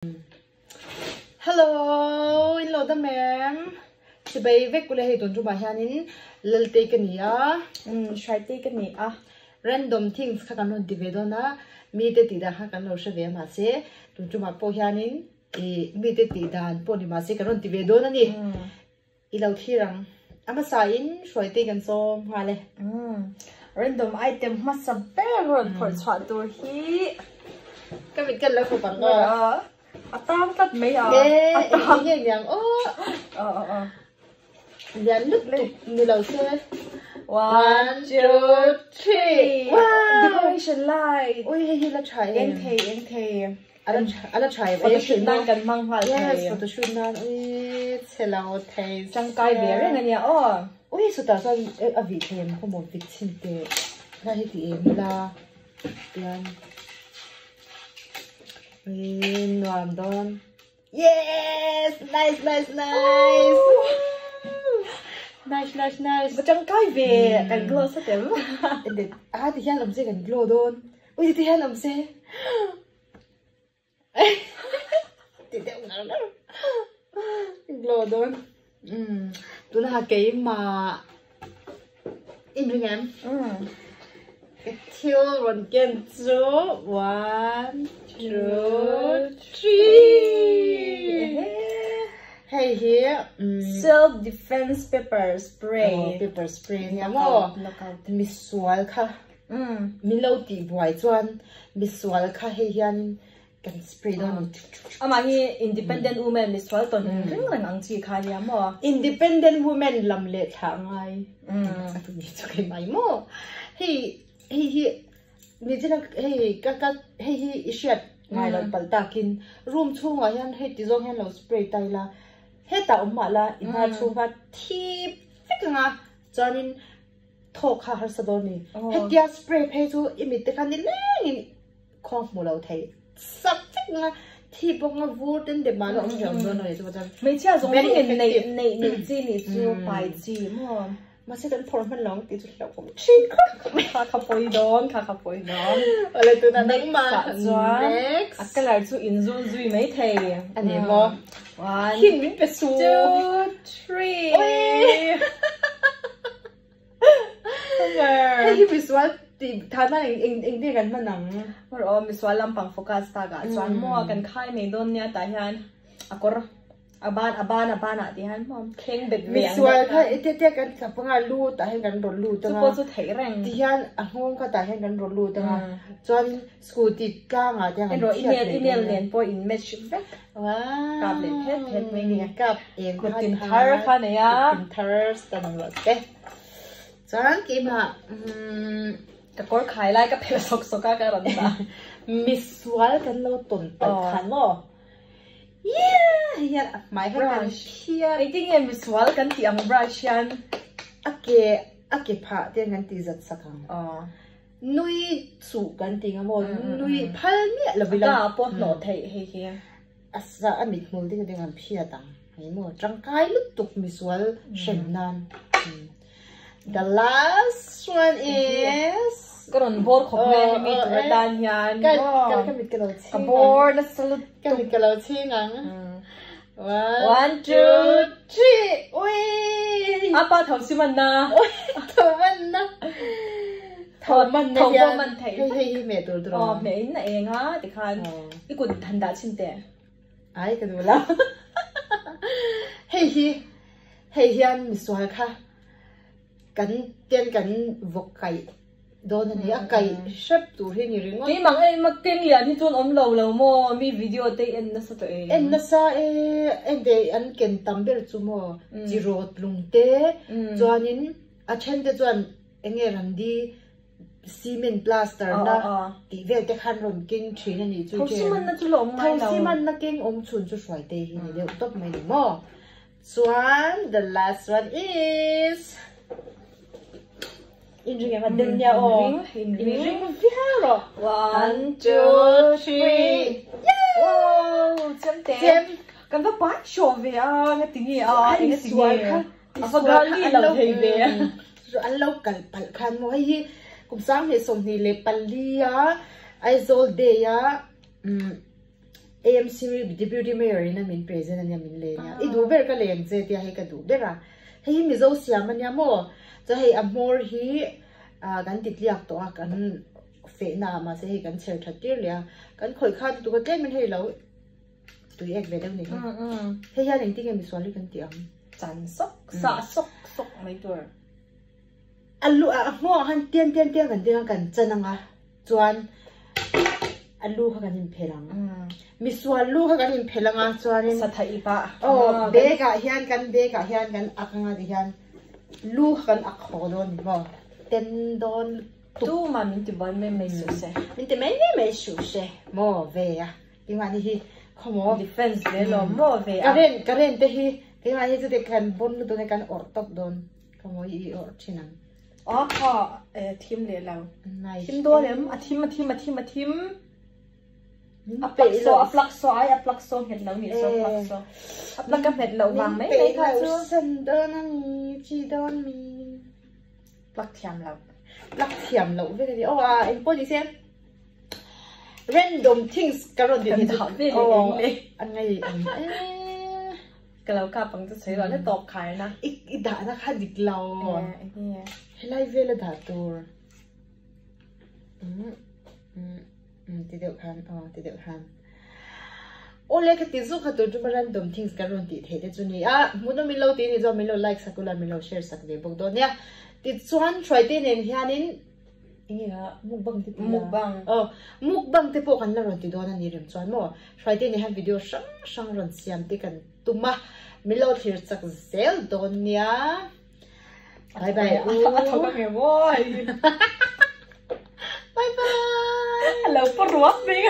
Hello, in lo dam em? Chibai vek ule hei tun tumah hianin Laltei ka ni a. Um, Hraitei ka ni a. Random things kha kan rawn ti ve dawn a, mite tih dan kha kan lo hre ve a mahse tun tumah pawh hianin i mite tih dan pawh ni mahse kan rawn ti ve dawn a ni. I lo thlir ang. A hmasa in Hruaitei kan sawm nghal e. Umm. Random item hmasa ber rawn phawrh chhuah tur hi. Ka mit kan lo khawp ang aw. A tang tlat mai a. E, eng nge niang aw. Aw aw aw. Lian lutuk ni lo se. One, two, three. Wow! Decoration light. Ui hei hi la tha em. Eng thei eng thei. A la tha em. Photoshoot nan kan hmang nghal thei. Yes, photoshoot nan ui chhe lo thei. Tangkai ve reng a nia aw. Ui sawtah chuan a vih thei em khaw maw vit chhin teh. Hna hi ti em ila tian ui nuam dawn. Yes! Nice nice nice. Nice nice nice. Va tangkai ve kan glow sa tel. A ti hian awm se kan glow dawn. Ui ti hian awm se. Ti deuh ngar ngar. Glow dawn. Umm. Tuna ha keimah in ring em? Umm. Ka thil rawn ken chu one, two, three. Hei hi self defense pepper spray. Oh, pepper spray ania maw? Misual kha. Min lo tih buai chuan misual kha hei hianin kan spray dawn a ni. Amah hi independent woman misual tawn reng reng ang chi kha ania maw? Independent woman lam leh thlah ngai a tu ni chu kei mai maw? Hei hei hi Nizina hei ka ka hei hi i hriat ngai loh palh takin room chhungah hian hei ti zawng hian lo spray ta ila hetah awm mah la i hnar chhung kha thip vek anga chuanin Thawk kha harsa dawn ni. Hetia spray phei chu i mit te kha ni lengin khaw hmu lo thei sak vek nga thi bawk nga vur ten dep mahni awm hriam dawn ani chu chuan. Hmeichhia zawng zawng in neih neih neih chi nih chu pai chi maw. Mahse kan phawrh hman lo ang tih chu hlauhawm thin khawp mai. Kha kha pawi dawn kha kha pawi dawn. Awle tunah nangmah chuan next. A colour chu in zul zui mai thei. Ani maw. One. Hin min pe su. Two three. Oi. Hei hi misual tih tha nan eng eng eng te kan hman ang. Mar aw misual lampang focus tak ah chuan maw kan khai mai dawn nia tah hian a kawr a ban a ban a ban ah tih hian maw thleng bet ve ang Misual kha ete te kan tla panga lu tah hian kan rawn lut anga. Chu pawh chu theih reng. Ti hian a nghawng kha tah hian kan rawn lut anga. Chuan scooty tlang ah te hian kan thiat leh dawn nia. Inel nen pawh in match vek. Wow. Kap leh phet phet mai ni. Kap eng kut tin thar kha nei a. Kut tin thar stan ang rawh te. Chuan keimah ka kawr khai lai ka phelh sawk sawk a ka rawn dah. Misual kan lo tawn palh khan maw. Yeah! Hei hian a hmai kha kan phiar. Engtin nge misual kan tih ang brush hian? A ke a ke phah te kan tih zat sak ang. Nui chuh kan ti nga maw? Nui phal miah lo ila. A ka pawh hnawh theih hei hi. A sa a mit hmul ding ding an phiat ang. Hei maw tangkai lutuk misual hrem nan. The last one is Ka rawn bawr khawp mai a hemi tur atan hian. Ka ka mit ka lo chhing ang. Ka bawr nasa lutuk. Ka mit ka lo chhing ang. One, two, three. Ui! Apa tho si man na. Ui, tho man na. Tho man na hian. Tho man thei. Hei hei hi meh tur tur. Aw, meh in a eng a tikhan. I kut han dah chhin teh. Ai ka duh lo. Hei hi hei hian misual kha kan ten kan vawk kaih dawn a ni a, kaih hrep tur hi ni ringawt. Keimah ang em a keng lian hi chuan awm lo lo maw mi video te i en nasa tawh e. En nasa e, en te an ken tam ber chu maw chi rawt lung te chuanin a then te chuan enge randi cement plaster na tih vel te khan rawn keng thin a nih chu. Thosi manna chu la awm ngai lo. Thosi manna keng awm chhun chu hruai te hi ni deuh tawp mai ni maw. Chuan the last one is In ring em a den nia aw. In ring. In ring viau rawh. One, two, three. Yeah! Wow, chem te. Chem. Kan va pai show ve a, nga ti nge a, Ai nga ti sual nge. kha. A va gal ni lo thei ve. An lo kal palh khan maw hei hi kum 2024 a Aizawl day a. AMC Deputy Mayor in a min present ania min lei ania. I duh ber ka lei ang che tia hei ka duh ber a. Hei hi Mizo siam ania maw? Chuan hei a hmawr hi kan ti tliak tawh a kan fehna ah mahse hei kan chher that tir leh a. Kan khawih khan lutuk a tlem in hei lo tui ek ve deuh ni hi. Hei hian engtin nge misual hi kan tih ang? Chan sawk sah sawk sawk mai tur. A lu a hmuh ah khan tian tian tian kan ding a kan chan ang a chuan a lu kha kan inphelh ang. Misual lu kha kan inphelh ang a chuanin Satha i pah. Aw bag ah hian kan bag ah hian kan ak ang a ti hian lu kha kan ak haw dawn ni maw ten dawn lutuk. Tumah min ti buai mai mai suh se. Min ti mai mai suh se maw ve a. Keimahni hi khawmaw. Defense ve lo maw ve a. Current current te hi keimahni chu te kan bon lutuk a kan awrh tawp dawn. Ka mawi i awrh thin ang. Aw kha eh thim leh lo. Nice. Thim dawn em? A thim a thim a thim a thim. A plug so a plug so ai a plug so nghet lo ni so plug so. A plug ka nghet lo vang mai mai kha chu. San dawn a mi chi dawn mi. Plug thiam lo. Plug thiam lo vek a ni. Aw a engpawh ni se. Random things ka rawn ti Kan dah ve leh eng le. A ngai ang e. Ka lo kap ang chu sawi lo na tawp khar na. I i dah na kha dik lo. Enge. Helai vel a dah tur. Um um um ti deuh khan aw ti deuh khan. Awle ka ti zawk kha tur chu random things ka rawn tih theih te chu ni a. Hmuhnawm min lo ti ni chuan min lo like sak ula min lo share sak ve bawk dawn nia. Tichuan Hruaite nen hianin Enge a mukbang te tih a? Mukbang. Aw, mukbang te pawh kan la rawn ti dawn a ni rem chuan maw? Hruaite nen hian video hrang hrang rawn siam te kan tum a, min lo thlir chak zel dawn nia. Bye bye u. A thawk a nge maw hei. Bye bye. A lo pa ruak mai.